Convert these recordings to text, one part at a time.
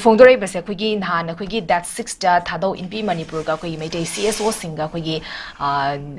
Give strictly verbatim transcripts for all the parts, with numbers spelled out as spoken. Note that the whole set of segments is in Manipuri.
ꯐꯣꯡꯗꯣꯔꯛꯏꯕꯁꯦ ꯑꯩꯈꯣꯏꯒꯤ ꯅꯍꯥꯟ ꯑꯩꯈꯣꯏꯒꯤ date six ꯇ ꯊꯥꯗꯧ ꯏꯟꯄꯤ ꯃꯅꯤꯄꯨꯔꯒ ꯑꯩꯈꯣꯏꯒꯤ ꯃꯩꯇꯩ C S O ꯁꯤꯡꯒ ꯑꯩꯈꯣꯏꯒꯤ, ꯑ,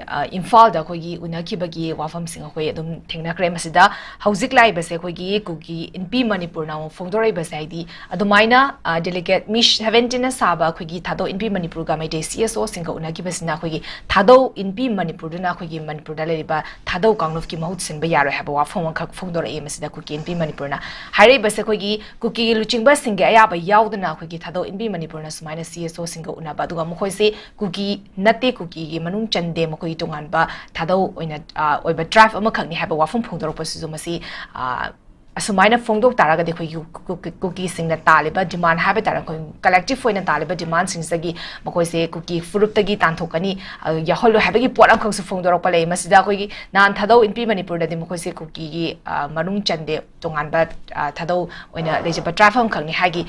ꯑ, ꯏꯝꯐꯥꯜꯗ ꯑꯩꯈꯣꯏꯒꯤ ꯎꯅꯈꯤꯕꯒꯤ ꯋꯥꯐꯝꯁꯤꯡ ꯑꯩꯈꯣꯏ ꯑꯗꯨꯝ ꯊꯦꯡꯅꯈ꯭ꯔꯦ꯫ ꯃꯁꯤꯗ ꯍꯧꯖꯤꯛ ꯂꯥꯛꯏꯕꯁꯦ ꯑꯩꯈꯣꯏꯒꯤ ꯀꯨꯀꯤ ꯏꯟꯄꯤ ꯃꯅꯤꯄꯨꯔꯅ ꯑꯃꯨꯛ ꯐꯣꯡꯗꯣꯔꯛꯏꯕꯁꯦ, ꯍꯥꯏꯗꯤ ꯑꯗꯨꯃꯥꯏꯅ, ꯑ, delegate ꯃꯤ seventeen ꯁꯥꯕ ꯑꯩꯈꯣꯏꯒꯤ ꯊꯥꯗꯧ ꯏꯟꯄꯤ ꯃꯅꯤꯄꯨꯔꯒ ꯃꯩꯇꯩ C S O ꯁꯤꯡꯒ ꯎꯅꯈꯤꯕꯁꯤꯅ ꯑꯩꯈꯣꯏꯒꯤ ꯊꯥꯗꯧ ꯏꯟꯄꯤ ꯃꯅꯤꯄꯨꯔꯗꯨꯅ ꯑꯩꯈꯣꯏꯒꯤ ꯃꯅꯤꯄꯨꯔꯗ ꯂꯩꯔꯤꯕ ꯊꯥꯗꯧ ꯀꯥꯡꯂꯨꯞꯀꯤ ꯃꯍꯨꯠ ꯁꯤꯟꯕ ꯌꯥꯔꯣꯏ ꯍꯥꯏꯕ ꯋꯥꯐꯝ ꯑꯃꯈꯛ ꯐꯣꯡꯗꯣꯔꯛꯏ꯫ ꯃꯁꯤꯗ ꯀꯨꯀꯤ ꯏꯟꯄꯤ ꯃꯅꯤꯄꯨꯔꯅ ꯍꯥꯏꯔꯛꯏꯕꯁꯦ ꯑꯩꯈꯣꯏꯒꯤ ꯀꯨꯀꯤꯒꯤ ꯂꯨꯆꯤꯡꯕꯁꯤꯡꯒꯤ ꯑꯌꯥꯕ ꯌꯥꯎꯗꯅ ꯑꯩꯈꯣꯏꯒꯤ ꯊꯥꯗꯧ ꯏꯟꯄꯤ ꯃꯅꯤꯄꯨꯔꯅ ꯁꯨꯃꯥꯏꯅ C S O ꯁꯤꯡꯒ ꯎꯅꯕ, ꯑꯗꯨꯒ ꯃꯈꯣꯏꯁꯦ ꯀꯨꯀꯤ ꯅꯠꯇꯦ, ꯀꯨꯀꯤꯒꯤ ꯃꯅꯨꯡ ꯆꯟꯗꯦ, ꯃꯈꯣꯏ ꯇꯣꯉꯥꯟꯕ ꯊꯥꯗꯧ ꯑꯣꯏꯅ, ꯑ, ꯑꯣꯏꯕ tribe ꯑꯃꯈꯛꯅꯤ ꯍꯥꯏꯕ ꯋꯥꯐꯝ ꯐꯣꯡꯗꯣꯔꯛꯄꯁꯤꯁꯨ ꯃꯁꯤ, ꯑ, ꯑꯁꯨꯃꯥꯏꯅ ꯐꯣꯡꯗꯣꯛ ꯇꯥꯔꯒꯗꯤ ꯑꯩꯈꯣꯏꯒꯤ ꯀꯨ-, ꯀꯨ-, ꯀꯨꯀꯤꯁꯤꯡꯅ ꯇꯥꯜꯂꯤꯕ demand ꯍꯥꯏꯕ ꯇꯥꯔꯦ, ꯑꯩꯈꯣꯏ collective ꯑꯣꯏꯅ ꯇꯥꯜꯂꯤꯕ demandꯁꯤꯡꯁꯤꯗꯒꯤ ꯃꯈꯣꯏꯁꯦ ꯀꯨꯀꯤ ꯐꯨꯔꯨꯞꯇꯒꯤ ꯇꯥꯟꯊꯣꯛꯀꯅꯤ, ꯑ, ꯌꯥꯎꯍꯜꯂꯣꯏ ꯍꯥꯏꯕꯒꯤ ꯄꯣꯠ ꯑꯃꯈꯛꯁꯨ ꯐꯣꯡꯗꯣꯔꯛꯄ ꯂꯩ꯫ ꯃꯁꯤꯗ ꯑꯩꯈꯣꯏꯒꯤ ꯅꯍꯥꯟ ꯊꯥꯗꯧ ꯏꯟꯄꯤ ꯃꯅꯤꯄꯨꯔꯗꯗꯤ ꯃꯈꯣꯏꯁꯦ ꯀꯨꯀꯤꯒꯤ, ꯑ, ꯃꯅꯨꯡ ꯆꯟꯗꯦ, ꯇꯣꯉꯥꯟꯕ, ꯑ, ꯊꯥꯗꯧ ꯑꯣꯏꯅ ꯂꯩꯖꯕ tribe ꯑꯃꯈꯛꯅꯤ ꯍꯥꯏꯒꯤ꯫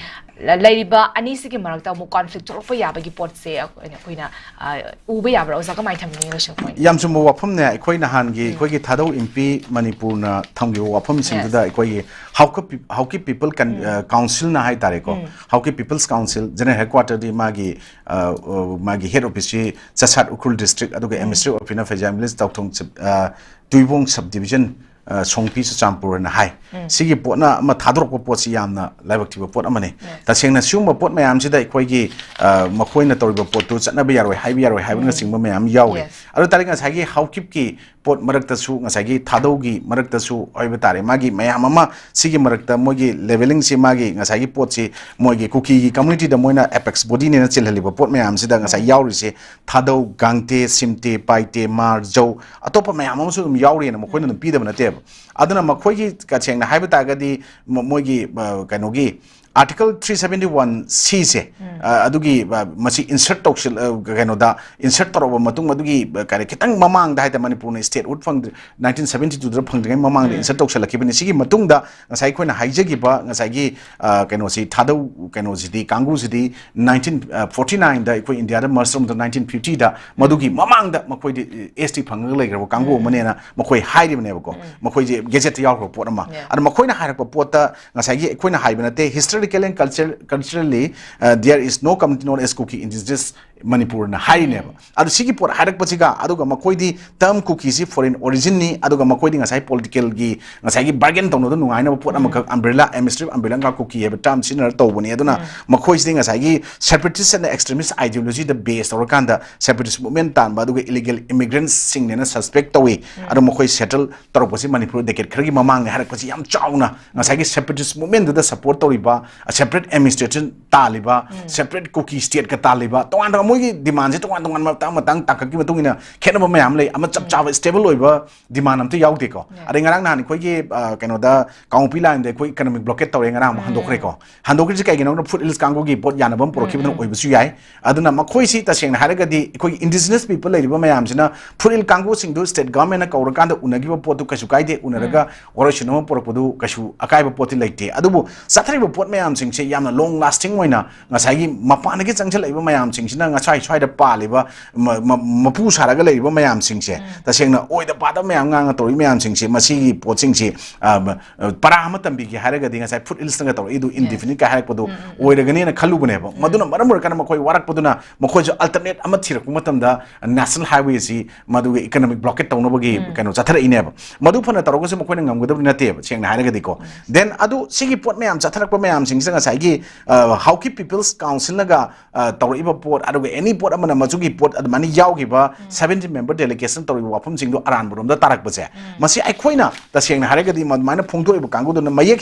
ꯂ-, ꯂꯩꯔꯤꯕ ꯑꯅꯤꯁꯤꯒꯤ ꯃꯔꯛꯇ ꯑꯃꯨꯛ conflict ꯊꯣꯛꯂꯛꯄ ꯌꯥꯕꯒꯤ ꯄꯣꯠꯁꯦ ꯑꯩꯈꯣꯏꯅ, ꯑꯩꯈꯣꯏꯅ, ꯑ, ꯎꯕ ꯌꯥꯕ꯭ꯔꯥ? ꯑꯣꯖꯥ, ꯀꯃꯥꯏꯅ ꯊꯝꯕꯤꯅꯤꯡꯉꯤ ꯂꯣꯏꯁꯤꯜꯂꯛꯄ ꯑꯣꯏꯅ? ꯌꯥꯝ ꯆꯨꯝꯕ ꯋꯥꯐꯝꯅꯦ꯫ ꯑꯩꯈꯣꯏ ꯅꯍꯥꯟꯒꯤ ꯎꯝ꯫ ꯑꯩꯈꯣꯏꯒꯤ ꯊꯥꯗꯧ ꯏꯟꯄꯤ ꯃꯅꯤꯄꯨꯔꯅ ꯊꯝꯈꯤꯕ ꯋꯥꯐꯝꯁꯤꯡꯗꯨꯗ Yes. ꯑꯩꯈꯣꯏꯒꯤ ꯍꯥꯎꯀꯤꯞ ꯄꯤ-, ꯍꯥꯎꯀꯤꯞ People Con-, ꯎꯝ꯫ ꯑ, Councilꯅ ꯍꯥꯏ ꯇꯥꯔꯦꯀꯣ, ꯎꯝ꯫ ꯍꯥꯎꯀꯤꯞ People's Council General Headquarterꯗꯤ ꯃꯥꯒꯤ, ꯑ, ꯑ, ꯃꯥꯒꯤ head officeꯁꯤ ꯆꯠꯁꯥꯠ ꯎꯈ꯭ꯔꯨꯜ district, ꯑꯗꯨꯒ ꯎꯝ꯫ Administrative officeꯅ ꯐꯩꯖꯥꯝ village, ꯇꯥꯎꯊꯣꯡ ꯁꯕ-, ꯑ, ꯇꯨꯏꯕꯣꯡ subdivision, ꯑ, ꯁꯣꯡꯄꯤ ꯆꯨꯔꯆꯥꯟꯄꯨꯔ ꯍꯥꯏꯅ ꯍꯥꯏ꯫ ꯎꯝ꯫ ꯁꯤꯒꯤ ꯄꯣꯠꯅ ꯑꯃ ꯊꯥꯗꯣꯔꯛꯄ ꯄꯣꯠꯁꯤ ꯌꯥꯝꯅ ꯂꯥꯏꯕꯛ ꯊꯤꯕ ꯄꯣꯠ ꯑꯃꯅꯤ꯫ Yes. ꯇꯁꯦꯡꯅ ꯁꯤꯒꯨꯝꯕ ꯄꯣꯠ ꯃꯌꯥꯝꯁꯤꯗ ꯑꯩꯈꯣꯏꯒꯤ, ꯑ, ꯃꯈꯣꯏꯅ ꯇꯧꯔꯤꯕ ꯄꯣꯠꯇꯨ ꯆꯠꯅꯕ ꯌꯥꯔꯣꯏ, ꯍꯥꯏꯕ ꯌꯥꯔꯣꯏ ꯍꯥꯏꯕꯅꯆꯤꯡꯕ ꯎꯝ꯫ ꯃꯌꯥꯝ ꯌꯥꯎꯔꯤ꯫ Yes. ꯑꯗꯨ ꯇꯥꯔꯗꯤ ꯉꯁꯥꯏꯒꯤ ꯍꯥꯎꯀꯤꯞꯀꯤ ꯄꯣꯠ ꯃꯔꯛꯇꯁꯨ, ꯉꯁꯥꯏꯒꯤ ꯊꯥꯗꯧꯒꯤ ꯃꯔꯛꯇꯁꯨ ꯍꯥꯏꯕ ꯇꯥꯔꯦ, ꯃꯥꯒꯤ ꯃꯌꯥꯝ ꯑꯃ ꯁꯤꯒꯤ ꯃꯔꯛꯇ ꯃꯣꯏꯒꯤ levelingꯁꯤ, ꯃꯥꯒꯤ ꯉꯁꯥꯏꯒꯤ ꯄꯣꯠꯁꯤ ꯃꯣꯏꯒꯤ ꯀꯨꯀꯤꯒꯤ communityꯗ ꯃꯣꯏꯅ apex bodyꯅꯦꯅ ꯆꯤꯜꯍꯜꯂꯤꯕ ꯄꯣꯠ ꯃꯌꯥꯝꯁꯤꯗ ꯉꯁꯥꯏ ꯎꯝ꯫ ꯌꯥꯎꯔꯤꯁꯦ ꯊꯥꯗꯧ, ꯒꯥꯡꯇꯦ, ꯁꯤꯝꯇꯦ, ꯄꯥꯏꯇꯦ, ꯃꯥꯔ, ꯖꯧ, ꯑꯇꯣꯞꯄ ꯃꯌꯥꯝ ꯑꯃꯁꯨ ꯑꯗꯨꯝ ꯌꯥꯎꯔꯤꯑꯅ ꯃꯈꯣꯏꯅ ꯑꯗꯨꯝ ꯎꯝ꯫ ꯄꯤꯗꯕ ꯅꯠꯇꯦꯕ꯫ ꯑꯗꯨꯅ ꯃꯈꯣꯏꯒꯤ, ꯇꯁꯦꯡꯅ ꯍꯥꯏꯕ ꯇꯥꯔꯒꯗꯤ, ꯃ-, ꯃꯣꯏꯒꯤ, ꯑ, ꯀꯩꯅꯣꯒꯤ Article three seventy-one Cꯁꯦ, ꯎꯝ꯫ ꯑ, ꯑꯗꯨꯒꯤ, ꯑ, ꯃꯁꯤ insert ꯇꯧꯁꯤꯜ-, ꯑ, ꯀꯩꯅꯣꯗ insert ꯇꯧꯔꯕ ꯃꯇꯨꯡ, ꯑꯗꯨꯒꯤ, ꯑ, ꯀꯔꯤ, ꯈꯤꯇꯪ ꯃꯃꯥꯡꯗ ꯍꯥꯏꯇꯥꯔꯦ, ꯃꯅꯤꯄꯨꯔꯅ statehood ꯐꯪꯗ꯭ꯔꯤ, nineteen seventy two ꯗ ꯐꯪꯗ꯭ꯔꯤꯉꯩ ꯃꯃꯥꯡꯗ insert ꯇꯧꯁꯜꯂꯛꯈꯤꯕꯅꯤ꯫ ꯁꯤꯒꯤ ꯃꯇꯨꯡꯗ ꯉꯁꯥꯏ ꯑꯩꯈꯣꯏꯅ ꯍꯥꯏꯖꯈꯤꯕ ꯉꯁꯥꯏꯒꯤ, ꯑ, ꯀꯩꯅꯣꯁꯤ, ꯊꯥꯗꯧ ꯀꯩꯅꯣꯁꯤꯗꯤ, ꯀꯥꯡꯕꯨꯁꯤꯗꯤ nineteen forty nine ꯗ ꯑꯩꯈꯣꯏ ꯏꯟꯗꯤꯌꯥꯗ merge ꯇꯧꯔꯝꯕꯗ, nineteen fifty ꯗ ꯃꯗꯨꯒꯤ ꯃꯃꯥꯡꯗ ꯃꯈꯣꯏꯗꯤ S T ꯐꯪꯉꯒ ꯂꯩꯈ꯭ꯔꯕ ꯀꯥꯡꯕꯨ ꯑꯃꯅꯦꯅ ꯃꯈꯣꯏ ꯍꯥꯏꯔꯤꯕꯅꯦꯕ ꯀꯣ꯫ ꯃꯈꯣꯏꯁꯦ ꯒꯦꯖꯦꯠꯇ ꯌꯥꯎꯈ꯭ꯔꯕ ꯄꯣꯠ ꯑꯃ꯫ ꯑꯗꯣ ꯃꯈꯣꯏꯅ ꯍꯥꯏꯔꯛꯄ ꯄꯣꯠꯇ ꯉꯁꯥꯏꯒꯤ ꯑꯩꯈꯣꯏꯅ ꯍꯥꯏꯕ ꯅꯠꯇꯦ, historical and culture-, culturally, uh, there is no community known as Kuki indigenous Manipurna ꯍꯥꯏꯔꯤꯅꯦꯕ꯫ ꯑꯗꯣ ꯁꯤꯒꯤ ꯄꯣꯠ ꯍꯥꯏꯔꯛꯄꯁꯤꯒ, ꯑꯗꯨꯒ ꯃꯈꯣꯏꯗꯤ term ꯀꯨꯀꯤꯁꯤ foreign originꯅꯤ, ꯑꯗꯨꯒ ꯃꯈꯣꯏꯗꯤ ꯉꯁꯥꯏ politicalꯒꯤ ꯉꯁꯥꯏꯒꯤ bargain ꯇꯧꯅꯕꯗ ꯅꯨꯡꯉꯥꯏꯅꯕ ꯄꯣꯠ ꯑꯃꯈꯛ, umbrella, administrative umbrella ꯀꯨꯀꯤ ꯍꯥꯏꯕ term ꯁꯤꯖꯤꯟꯅꯔ ꯇꯧꯕꯅꯤ꯫ ꯑꯗꯨꯅ ꯃꯈꯣꯏꯁꯤꯗꯤ ꯉꯁꯥꯏꯒꯤ separatist and extremist ideologyꯗ base ꯇꯧꯔꯀꯥꯟꯗ separatist movement ꯇꯥꯟꯕ, ꯑꯗꯨꯒ illegal immigrantꯁꯤꯡꯅꯦꯅ suspect ꯇꯧꯏ꯫ ꯑꯗꯣ ꯃꯈꯣꯏ settle ꯇꯧꯔꯛꯄꯁꯤ ꯃꯅꯤꯄꯨꯔ decade ꯈꯔꯒꯤ ꯃꯃꯥꯡꯅꯦ ꯍꯥꯏꯔꯛꯄꯁꯤ ꯌꯥꯝ ꯆꯥꯎꯅ ꯉꯁꯥꯏꯒꯤ separatist movementꯗꯨꯗ support ꯇꯧꯔꯤꯕ, separate administration ꯇꯥꯜꯂꯤꯕ, separate ꯀꯨꯀꯤ stateꯀ ꯇꯥꯜꯂꯤꯕ, ꯇꯣꯉꯥꯟ ꯇꯣꯉꯥꯟ ꯃꯣꯏꯒꯤ demandꯁꯦ ꯇꯣꯉꯥꯟ ꯇꯣꯉꯥꯟꯕ ꯃꯇꯥꯡ ꯃꯇꯥꯡ ꯇꯥꯡꯀꯛꯀꯤ ꯃꯇꯨꯡ ꯏꯟꯅ ꯈꯦꯠꯅꯕ ꯃꯌꯥꯝ ꯂꯩ꯫ ꯑꯃ ꯆꯞ ꯆꯥꯕ stable ꯑꯣꯏꯕ demand ꯑꯝꯇ ꯌꯥꯎꯗꯦꯀꯣ꯫ ꯑꯗꯩ ꯉꯔꯥꯡ ꯅꯍꯥꯟ ꯑꯩꯈꯣꯏꯒꯤ, ꯑ, ꯀꯩꯅꯣꯗ, ꯀꯥꯡꯄꯣꯛꯄꯤ lineꯗ ꯑꯩꯈꯣꯏ economic blockade ꯇꯧꯔꯦ, ꯉꯔꯥꯡ ꯑꯃꯨꯛ ꯍꯟꯗꯣꯛꯈ꯭ꯔꯦꯀꯣ꯫ ꯍꯟꯗꯣꯛꯈ꯭ꯔꯤꯁꯤ ꯀꯩꯒꯤꯅꯣ ꯍꯥꯏꯕꯗ foothills ꯀꯥꯡꯕꯨꯒꯤ ꯄꯣꯠ ꯌꯥꯅꯕ ꯑꯃ ꯄꯨꯔꯛꯈꯤꯕꯗꯨꯅ ꯑꯣꯏꯕꯁꯨ ꯌꯥꯏ꯫ ꯑꯗꯨꯅ ꯃꯈꯣꯏꯁꯤ ꯇꯁꯦꯡꯅ ꯍꯥꯏꯔꯒꯗꯤ ꯑꯩꯈꯣꯏꯒꯤ indigenous people ꯂꯩꯔꯤꯕ ꯃꯌꯥꯝꯁꯤꯅ foothill ꯀꯥꯡꯕꯨꯁꯤꯡꯗꯨ state governmentꯅ ꯀꯧꯔꯀꯥꯟꯗ ꯎꯅꯈꯤꯕ ꯄꯣꯠꯇꯨ ꯀꯩꯁꯨ ꯀꯥꯏꯗꯦ, ꯎꯅꯔꯒ ꯋꯥꯔꯣꯏꯁꯤꯟ ꯑꯃ ꯄꯨꯔꯛꯄꯗꯨ ꯀꯩꯁꯨ ꯑꯀꯥꯏꯕ ꯄꯣꯠꯇꯤ ꯂꯩꯇꯦ꯫ ꯑꯗꯨꯕꯨ ꯆꯠꯊꯔꯤꯕ ꯄꯣꯠ ꯃꯌꯥꯝꯁꯤꯡꯁꯦ ꯌꯥꯝꯅ long lasting ꯑꯣꯏꯅ ꯉꯁꯥꯏꯒꯤ ꯃꯄꯥꯟꯗꯒꯤ ꯆꯪꯁꯤꯜꯂꯛꯏꯕ ꯃꯌꯥꯝꯁꯤꯡꯁꯤꯅ ꯉꯁꯥꯏ ꯁ꯭ꯋꯥꯏꯗ ꯄꯥꯜꯂꯤꯕ ꯃ-, ꯃ-, ꯃꯄꯨ ꯁꯥꯔꯒ ꯂꯩꯔꯤꯕ ꯃꯌꯥꯝꯁꯤꯡꯁꯦ, ꯇꯁꯦꯡꯅ ꯑꯣꯏꯗ ꯄꯥꯗꯕ ꯃꯌꯥꯝ ꯉꯥꯡꯉ ꯇꯧꯔꯤ ꯃꯌꯥꯝꯁꯤꯡꯁꯦ, ꯃꯁꯤꯒꯤ ꯄꯣꯠꯁꯤꯡꯁꯤ, ꯑ, ꯑ, ꯄꯔꯥ ꯑꯃ ꯇꯝꯕꯤꯒꯦ ꯍꯥꯏꯔꯒꯗꯤ ꯉꯁꯥꯏ foothillsꯅ ꯇꯧꯔꯛꯏꯗꯨ indefinite ꯀꯥꯏ ꯍꯥꯏꯔꯛꯄꯗꯨ ꯑꯣꯏꯔꯒꯅꯤꯅ ꯈꯜꯂꯨꯕꯅꯦꯕ꯫ ꯃꯗꯨꯅ ꯃꯔꯝ ꯑꯣꯏꯔꯀꯥꯟꯗ ꯃꯈꯣꯏ ꯋꯥꯔꯛꯄꯗꯨꯅ ꯃꯈꯣꯏꯁꯨ alternate ꯑꯃ ꯊꯤꯔꯛꯄ ꯃꯇꯝꯗ national highway ꯑꯁꯤ ꯃꯗꯨꯒꯤ economic blockade ꯇꯧꯅꯕꯒꯤ ꯀꯩꯅꯣ ꯆꯠꯊꯔꯛꯏꯅꯦꯕ꯫ ꯃꯗꯨ ꯐꯅ ꯇꯧꯔꯒꯁꯨ ꯃꯈꯣꯏꯅ ꯉꯝꯒꯗꯕꯗꯤ ꯅꯠꯇꯦꯕ, ꯁꯦꯡꯅ ꯍꯥꯏꯔꯒꯗꯤꯀꯣ꯫ Then ꯑꯗꯨ ꯁꯤꯒꯤ ꯄꯣꯠ ꯃꯌꯥꯝ ꯆꯠꯊꯔꯛꯄ ꯃꯌꯥꯝꯁꯤꯡꯁꯤꯗ ꯉꯁꯥꯏꯒꯤ, ꯑ, Haokip People's Councilꯅꯒ, ꯑ, ꯇꯧꯔꯛꯏꯕ ꯄꯣꯠ, ꯑꯗꯨꯒ any ꯄꯣꯠ ꯑꯃꯅ ꯃꯆꯨꯒꯤ ꯄꯣꯠ ꯑꯗꯨꯃꯥꯏꯅ ꯌꯥꯎꯈꯤꯕ seventy member delegateꯅ ꯇꯧꯔꯤꯕ ꯋꯥꯐꯝꯁꯤꯡꯗꯣ ꯑꯔꯥꯟꯕꯔꯣꯝꯗ ꯇꯥꯔꯛꯄꯁꯦ, ꯃꯁꯤ ꯑꯩꯈꯣꯏꯅ ꯇꯁꯦꯡꯅ ꯍꯥꯏꯔꯒꯗꯤ ꯃ-, ꯑꯗꯨꯃꯥꯏꯅ ꯐꯣꯡꯗꯣꯛꯏꯕ ꯀꯥꯡꯕꯨꯗꯨꯅ ꯃꯌꯦꯛ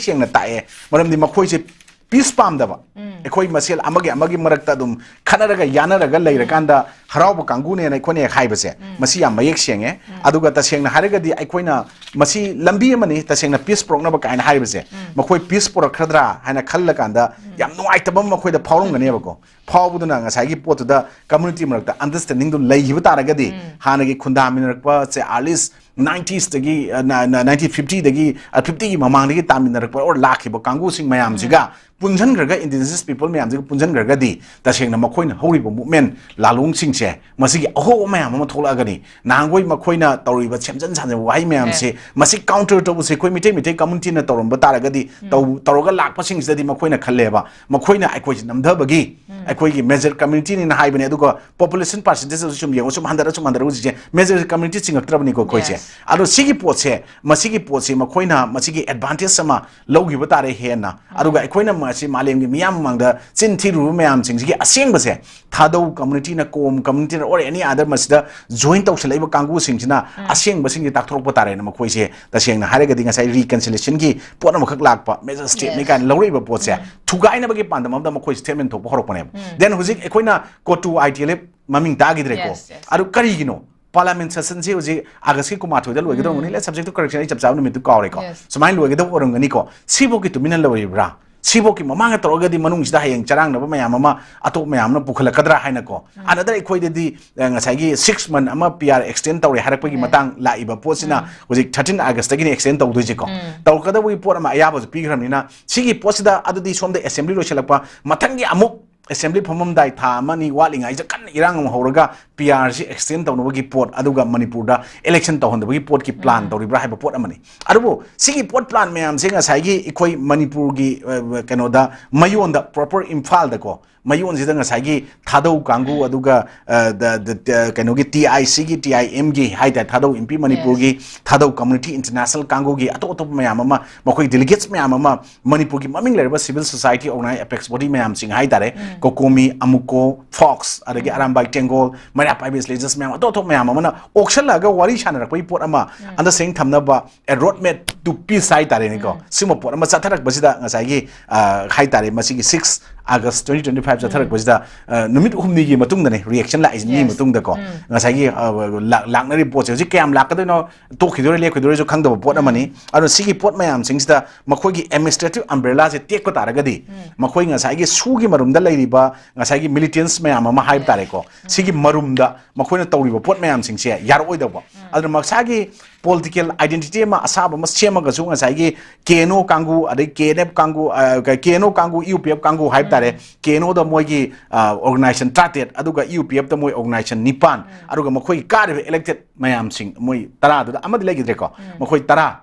ꯁꯦꯡꯅ ꯇꯥꯛꯑꯦ꯫ ꯃꯔꯝꯗꯤ ꯃꯈꯣꯏꯁꯦ peace ꯄꯥꯝꯗꯕ, ꯑꯩꯈꯣꯏ ꯃꯁꯦꯜ ꯑꯃꯒꯤ ꯑꯃꯒꯤ ꯃꯔꯛꯇ ꯑꯗꯨꯝ ꯈꯠꯅꯔꯒ ꯌꯥꯅꯔꯒ ꯂꯩꯔꯀꯥꯟꯗ ꯍꯔꯥꯎꯕ ꯀꯥꯡꯕꯨꯅꯦꯅ ꯑꯩꯈꯣꯏꯅ ꯍꯦꯛ ꯍꯥꯏꯕꯁꯦ, ꯃꯁꯤ ꯌꯥꯝ ꯃꯌꯦꯛ ꯁꯦꯡꯉꯦ꯫ ꯑꯗꯨꯒ ꯇꯁꯦꯡꯅ ꯍꯥꯏꯔꯒꯗꯤ ꯑꯩꯈꯣꯏꯅ ꯃꯁꯤ ꯂꯝꯕꯤ ꯑꯃꯅꯤ, ꯇꯁꯦꯡꯅ ꯄꯤꯁ ꯄꯨꯔꯛꯅꯕ ꯀꯥꯏꯅ ꯍꯥꯏꯕꯁꯦ, ꯃꯈꯣꯏ ꯄꯤꯁ ꯄꯨꯔꯛꯈ꯭ꯔꯗ꯭ꯔꯥ ꯍꯥꯏꯅ ꯈꯜꯂꯀꯥꯟꯗ ꯌꯥꯝ ꯅꯨꯡꯉꯥꯏꯇꯕ ꯑꯃ ꯃꯈꯣꯏꯗ ꯐꯥꯎꯔꯝꯒꯅꯦꯕꯀꯣ꯫ ꯐꯥꯎꯕꯗꯨꯅ ꯉꯁꯥꯏꯒꯤ ꯄꯣꯠꯇꯨꯗ ꯀꯝꯃ꯭ꯌꯨꯅꯤꯇꯤ ꯃꯔꯛꯇ ꯑꯟꯗꯔꯁ꯭ꯇꯦꯟꯗꯤꯡꯗꯨ ꯂꯩꯈꯤꯕ ꯇꯥꯔꯒꯗꯤ, ꯍꯥꯟꯅꯒꯤ ꯈꯨꯟꯗꯥꯃꯤꯟꯅꯔꯛꯄꯁꯦ, ꯑꯥꯔꯂꯤꯁ ꯅꯥꯏꯟꯇꯤꯁꯇꯒꯤ, ꯅꯥꯏꯟꯇꯤꯟ ꯐꯤꯐꯇꯤꯗꯒꯤ, ꯐꯤꯐꯇꯤꯒꯤ ꯃꯃꯥꯡꯗꯒꯤ ꯇꯥꯃꯤꯟꯅꯔꯛꯄ ꯑꯣꯔ ꯂꯥꯛꯈꯤꯕ ꯀꯥꯡꯕꯨꯁꯤꯡ ꯃꯌꯥꯝꯁꯤꯒ ꯄꯨꯟꯁꯤꯟꯈ꯭ꯔꯒ, ꯏꯟꯗꯤꯖꯤꯅꯁ ꯄꯤꯄꯜ ꯃꯌꯥꯝꯁꯤꯒ ꯄꯨꯟꯁꯤꯟꯈ꯭ꯔꯒꯗꯤ, ꯇꯁꯦꯡꯅ ꯃꯈꯣꯏꯅ ꯍꯧꯔꯤꯕ ꯃꯨꯞꯃꯦꯟ, ꯂꯥꯂꯣꯡꯁꯤꯡꯁꯦ, ꯃꯁꯤꯒꯤ ꯑꯍꯣꯕ ꯃꯌꯥꯝ ꯑꯃ ꯊꯣꯛꯂꯛꯑꯒꯅꯤ꯫ ꯅꯍꯥꯟꯈꯣꯏ ꯃꯈꯣꯏꯅ ꯇꯧꯔꯤꯕ ꯁꯦꯝꯖꯤꯟ ꯁꯥꯖꯤꯟꯕ ꯋꯥꯍꯩ ꯃꯌꯥꯝꯁꯦ, ꯃꯁꯤ ꯀꯥꯎꯟꯇꯔ ꯇꯧꯕꯁꯦ ꯑꯩꯈꯣꯏ ꯃꯤꯇꯩ, ꯃꯤꯇꯩ ꯀꯝꯃ꯭ꯌꯨꯅꯤꯇꯤꯅ ꯇꯧꯔꯝꯕ ꯇꯥꯔꯒꯗꯤ, ꯇꯧ-, ꯇꯧꯔꯒ ꯂꯥꯛꯄꯁꯤꯡꯁꯤꯗꯗꯤ ꯃꯈꯣꯏꯅ ꯈꯜꯂꯦꯕ, ꯃꯈꯣꯏꯅ ꯑꯩꯈꯣꯏꯁꯦ ꯅꯝꯊꯕꯒꯤ, ꯑꯩꯈꯣꯏꯒꯤ ꯃꯦꯖꯔ ꯀꯝꯃ꯭ꯌꯨꯅꯤꯇꯤꯅꯤꯅ ꯍꯥꯏꯕꯅꯦ, ꯑꯗꯨꯒ ꯄꯣꯄꯨꯂꯦꯁꯟ ꯄꯥꯔꯁꯦꯟꯇꯦꯖ ꯑꯗꯨ ꯁꯨꯝ ꯌꯦꯡꯉꯣ, ꯁꯨꯝ ꯍꯟꯊꯔ, ꯁꯨꯝ ꯍꯟꯊꯔ, ꯍꯧꯖꯤꯛꯁꯦ ꯃꯦꯖꯔ ꯀꯝꯃ꯭ꯌꯨꯅꯤꯇꯤ ꯆꯤꯡꯉꯛꯇ꯭ꯔꯕꯅꯤꯀꯣ ꯑꯩꯈꯣꯏꯁꯦ꯫ Yes. ꯑꯗꯣ ꯁꯤꯒꯤ ꯄꯣꯠꯁꯦ, ꯃꯁꯤꯒꯤ ꯄꯣꯠꯁꯦ ꯃꯈꯣꯏꯅ ꯃꯁꯤꯒꯤ ꯑꯦꯗꯚꯥꯟꯇꯦꯖ ꯑꯃ ꯂꯧꯈꯤꯕ ꯇꯥꯔꯦ ꯍꯦꯟꯅ꯫ ꯑꯗꯨꯒ ꯑꯩꯈꯣꯏꯅ ꯃꯁꯤ ꯃꯥꯂꯦꯝꯒꯤ ꯃꯤꯌꯥꯝ ꯃꯃꯥꯡꯗ ꯆꯤꯟ ꯊꯤꯔꯨꯕ ꯃꯌꯥꯝꯁꯤꯡꯁꯤꯒꯤ ꯑꯁꯦꯡꯕꯁꯦ, ꯊꯥꯗꯧ ꯀꯝꯃ꯭ꯌꯨꯅꯤꯇꯤꯅ, ꯀꯣꯝ ꯀꯝꯃ꯭ꯌꯨꯅꯤꯇꯤꯅ, or any other ꯃꯁꯤꯗ ꯖꯣꯏꯟ ꯇꯧꯁꯜꯂꯛꯏꯕ ꯀꯥꯡꯕꯨꯁꯤꯡꯁꯤꯅ ꯑꯁꯦꯡꯕꯁꯤꯡꯁꯦ ꯇꯥꯛꯊꯣꯔꯛꯄ ꯇꯥꯔꯦꯅ ꯃꯈꯣꯏꯁꯦ, ꯇꯁꯦꯡꯅ ꯍꯥꯏꯔꯒꯗꯤ ꯉꯁꯥꯏ ꯔꯤꯀꯟꯁꯤꯂꯦꯁꯟꯒꯤ ꯄꯣꯠ ꯑꯃꯈꯛ ꯂꯥꯛꯄ, ꯃꯦꯖꯔ ꯁ꯭ꯇꯦꯞꯅꯤ Yes. ꯀꯥꯏꯅ ꯂꯧꯔꯛꯏꯕ ꯄꯣꯠꯁꯦ ꯊꯨꯒꯥꯏꯅꯕꯒꯤ ꯄꯥꯟꯗꯝ ꯑꯃꯗ ꯃꯈꯣꯏ ꯁ꯭ꯇꯦꯠꯃꯦꯟ ꯊꯣꯛꯄ ꯍꯧꯔꯛꯄꯅꯦꯕ꯫ Then ꯍꯧꯖꯤꯛ ꯑꯩꯈꯣꯏꯅ ꯀꯣꯇꯨ ꯑꯥꯏ ꯇꯤ ꯑꯦꯜ ꯑꯦꯐ ꯃꯃꯤꯡ ꯇꯥꯈꯤꯗ꯭ꯔꯦꯀꯣ꯫ Yes, yes. ꯑꯗꯨ ꯀꯔꯤꯒꯤꯅꯣ? ꯄꯥꯔꯂꯤꯌꯥꯃꯦꯟ ꯁꯦꯁꯟꯁꯤ ꯍꯧꯖꯤꯛ ꯑꯥꯒꯁꯀꯤ ꯀꯨꯟꯃꯥꯊꯣꯏꯗ ꯂꯣꯏꯒꯗꯧꯔꯝꯒꯅꯤ꯫ Let's subject to correction, ꯑꯩ ꯆꯞ ꯆꯥꯕ ꯅꯨꯃꯤꯠꯇꯨ ꯀꯥꯎꯔꯦꯀꯣ꯫ Yes. ꯁꯨꯃꯥꯏꯅ ꯂꯣꯏꯒꯗꯕ ꯑꯣꯏꯔꯝꯒꯅꯤꯀꯣ꯫ ꯁꯤꯐꯧꯒꯤ ꯇꯨꯃꯤꯟꯅ ꯂꯩꯔꯤꯕ꯭ꯔꯥ? ꯁꯤꯐꯧꯒꯤ ꯃꯃꯥꯡꯗ ꯇꯧꯔꯒꯗꯤ ꯃꯅꯨꯡꯁꯤꯗ ꯍꯌꯦꯡ ꯆꯔꯥꯡꯅꯕ ꯃꯌꯥꯝ ꯑꯃ, ꯑꯇꯣꯞꯄ ꯃꯌꯥꯝ ꯑꯃ ꯄꯨꯈꯠꯂꯛꯀꯗ꯭ꯔꯥ ꯍꯥꯏꯅꯀꯣ꯫ Another ꯑꯩꯈꯣꯏꯗꯗꯤ, ꯑ, ꯉꯁꯥꯏꯒꯤ ꯁꯤꯛꯁ ꯃꯟ ꯑꯃ ꯄꯤ ꯑꯥꯔ ꯑꯦꯛꯁꯇꯦꯟ ꯇꯧꯔꯦ ꯍꯥꯏꯔꯛꯄꯒꯤ ꯃꯇꯥꯡ ꯂꯥꯛꯏꯕ ꯄꯣꯠꯁꯤꯅ ꯍꯧꯖꯤꯛ ꯊꯥꯔꯇꯤꯟ ꯑꯥꯒꯁꯇꯒꯤꯅꯤ ꯑꯦꯛꯁꯇꯦꯟ ꯇꯧꯗꯣꯏꯁꯦꯀꯣ꯫ ꯇꯧꯔꯛꯀꯗꯕꯒꯤ ꯄꯣꯠ ꯑꯃ ꯑꯌꯥꯕꯁꯨ ꯄꯤꯈ꯭ꯔꯕꯅꯤꯅ, ꯁꯤꯒꯤ ꯄꯣꯠꯁꯤꯗ ꯑꯗꯨꯗꯤ ꯁꯣꯝꯗ ꯑꯦꯁꯦꯝꯕ꯭ꯂꯤ ꯂꯣꯏꯁꯤꯜꯂꯛꯄ, ꯃꯊꯪꯒꯤ ꯑꯃꯨꯛ ꯑꯦꯁꯦꯝꯕ꯭ꯂꯤ ꯐꯝꯃꯝꯗꯥꯏ ꯊꯥ ꯑꯃ ꯑꯅꯤ ꯋꯥꯠꯂꯤꯉꯩꯁꯤꯗ ꯀꯟꯅ ꯏꯔꯥꯡ ꯑꯃ ꯍꯧꯔꯒ ꯄꯤ ꯑꯥꯔꯁꯤ ꯑꯦꯛꯁꯇꯦꯟ ꯇꯧꯅꯕꯒꯤ ꯄꯣꯠ, ꯑꯗꯨꯒ ꯃꯅꯤꯄꯨꯔꯗ ꯏꯂꯦꯛꯁꯟ ꯇꯧꯍꯟꯗꯕꯒꯤ ꯄꯣꯠꯀꯤ ꯄ꯭ꯂꯥꯟ ꯇꯧꯔꯤꯕ꯭ꯔꯥ ꯍꯥꯏꯕ ꯄꯣꯠ ꯑꯃꯅꯤ꯫ ꯑꯗꯨꯕꯨ ꯁꯤꯒꯤ ꯄꯣꯠ ꯄ꯭ꯂꯥꯟ ꯃꯌꯥꯝꯁꯦ ꯉꯁꯥꯏꯒꯤ ꯑꯩꯈꯣꯏ ꯃꯅꯤꯄꯨꯔꯒꯤ, ꯑ, ꯀꯩꯅꯣꯗ, ꯃꯌꯣꯟꯗ, ꯄ꯭ꯔꯣꯄꯔ ꯏꯝꯐꯥꯜꯗꯀꯣ, ꯃꯌꯣꯟꯁꯤꯗ ꯉꯁꯥꯏꯒꯤ ꯊꯥꯗꯧ ꯀꯥꯡꯕꯨ, ꯑꯗꯨꯒ, ꯑ, ꯗ-, ꯗ-, ꯗ-, ꯀꯩꯅꯣꯒꯤ ꯇꯤ ꯑꯥꯏ ꯁꯤꯒꯤ, ꯇꯤ ꯑꯥꯏ ꯑꯦꯝꯒꯤ ꯍꯥꯏ ꯇꯥꯔꯦ, ꯊꯥꯗꯧ ꯏꯝꯄꯤ ꯃꯅꯤꯄꯨꯔꯒꯤ, ꯊꯥꯗꯧ ꯀꯝꯃ꯭ꯌꯨꯅꯤꯇꯤ ꯏꯟꯇꯔꯅꯦꯁꯅꯦꯜ ꯀꯥꯡꯕꯨꯒꯤ ꯑꯇꯣꯞ ꯑꯇꯣꯞꯄ ꯃꯌꯥꯝ ꯑꯃ, ꯃꯈꯣꯏ ꯗꯦꯂꯤꯒꯦꯠꯁ ꯃꯌꯥꯝ ꯑꯃ, ꯃꯅꯤꯄꯨꯔꯒꯤ ꯃꯃꯤꯡ ꯂꯩꯔꯕ civil society organise apex body ꯃꯌꯥꯝꯁꯤꯡ ꯍꯥꯏ ꯇꯥꯔꯦ, ꯀꯣꯀꯣꯃꯤ, ꯑꯃꯨꯀꯣ, ꯐꯣꯛꯁ, ꯑꯗꯒꯤ ꯑꯔꯥꯝꯕꯥꯏ ꯇꯦꯡꯒꯣꯜ, ꯃꯩꯔꯥ ꯄꯥꯏꯕꯤ ꯂꯤꯗꯔꯁ ꯃꯌꯥꯝ, ꯑꯇꯣꯞ ꯑꯇꯣꯞꯄ ꯃꯌꯥꯝ ꯑꯃꯅ ꯑꯣꯛꯁꯜꯂꯛꯑꯒ ꯋꯥꯔꯤ ꯁꯥꯟꯅꯔꯛꯄꯒꯤ ꯄꯣꯠ ꯑꯃ, ꯑꯟꯗꯔꯁ꯭ꯇꯦꯟꯗꯤꯡ ꯊꯝꯅꯕ, ꯑꯦ ꯔꯣꯗ ꯃꯦꯞ ꯇꯨ ꯄꯤꯁ ꯍꯥꯏ ꯇꯥꯔꯦꯅꯦꯀꯣ꯫ ꯁꯤꯒꯨꯝꯕ ꯄꯣꯠ ꯑꯃ ꯆꯠꯊꯔꯛꯄꯁꯤꯗ ꯉꯁꯥꯏꯒꯤ, ꯑ, ꯍꯥꯏ ꯇꯥꯔꯦ, ꯃꯁꯤꯒꯤ ꯁꯤꯛꯁ ꯑꯥꯒꯁ ꯇ꯭ꯋꯦꯟꯇꯤ ꯇ꯭ꯋꯦꯟꯇꯤ ꯐꯥꯏꯚ ꯆꯠꯊꯔꯛꯄꯁꯤꯗ, ꯑ, ꯅꯨꯃꯤꯠ ꯍꯨꯝꯅꯤꯒꯤ ꯃꯇꯨꯡꯗꯅꯦ ꯔꯤꯌꯦꯛꯁꯟ ꯂꯥꯛꯏꯁꯦ, ꯃꯤ Yes. ꯃꯇꯨꯡꯗꯀꯣ꯫ ꯉꯁꯥꯏꯒꯤ, ꯑ, ꯂꯥꯛ-, ꯂꯥꯛꯅꯔꯤꯕ ꯄꯣꯠꯁꯦ ꯍꯧꯖꯤꯛ ꯀꯌꯥꯝ ꯂꯥꯛꯀꯗꯣꯏꯅꯣ, ꯇꯣꯛꯈꯤꯗꯣꯏꯔꯥ ꯂꯦꯞꯈꯤꯗꯣꯏꯔꯥꯁꯨ ꯈꯪꯗꯕ ꯄꯣꯠ ꯑꯃꯅꯤ꯫ ꯑꯗꯨꯅ ꯁꯤꯒꯤ ꯄꯣꯠ ꯃꯌꯥꯝꯁꯤꯡꯁꯤꯗ ꯃꯈꯣꯏꯒꯤ administrative umbrellaꯁꯦ ꯇꯦꯛꯄ ꯇꯥꯔꯒꯗꯤ, ꯃꯈꯣꯏ ꯉꯁꯥꯏꯒꯤ ꯁꯨꯒꯤ ꯃꯔꯨꯝꯗ ꯂꯩꯔꯤꯕ ꯉꯁꯥꯏꯒꯤ militants ꯃꯌꯥꯝ ꯑꯃ ꯍꯥꯏꯕ ꯇꯥꯔꯦꯀꯣ, ꯁꯤꯒꯤ ꯃꯔꯨꯝꯗ ꯃꯈꯣꯏꯅ ꯇꯧꯔꯤꯕ ꯄꯣꯠ ꯃꯌꯥꯝꯁꯤꯡꯁꯦ ꯌꯥꯔꯛꯑꯣꯏꯗꯧꯕ꯫ ꯑꯗꯨꯅ ꯃꯁꯥꯒꯤ political identity ꯑꯃ ꯑꯁꯥꯕ ꯑꯃ ꯁꯦꯝꯃꯒꯁꯨ ꯉꯁꯥꯏꯒꯤ ꯀꯦ ꯑꯦꯟ ꯑꯣ ꯀꯥꯡꯕꯨ, ꯑꯗꯩ ꯀꯦ ꯑꯦꯟ ꯑꯦꯐ ꯀꯥꯡꯕꯨ, ꯑ, ꯀꯦ ꯑꯦꯟ ꯑꯣ ꯀꯥꯡꯕꯨ, ꯏꯌꯨ ꯄꯤ ꯑꯦꯐ ꯀꯥꯡꯕꯨ ꯍꯥꯏꯕ ꯇꯥꯔꯦ, ꯀꯦ ꯑꯦꯟ ꯑꯣꯗ ꯃꯣꯏꯒꯤ, ꯑ, organization ꯇꯔꯥꯇꯔꯦꯠ, ꯑꯗꯨꯒ ꯏ ꯌꯨ ꯄꯤ ꯑꯦꯐꯇ ꯃꯣꯏ organization ꯅꯤꯄꯥꯟ, ꯑꯗꯨꯒ ꯃꯈꯣꯏꯒꯤ ꯀꯥꯔꯤꯕ elected ꯃꯌꯥꯝꯁꯤꯡ, ꯃꯣꯏ ꯇꯔꯥꯗꯨꯗ ꯑꯃꯗꯤ ꯂꯩꯈꯤꯗ꯭ꯔꯦꯀꯣ, ꯃꯈꯣꯏ ꯇꯔꯥ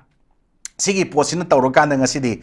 ꯁꯤꯒꯤ ꯄꯣꯠꯁꯤꯅ ꯇꯧꯔꯀꯥꯟꯗ ꯉꯁꯤꯗꯤ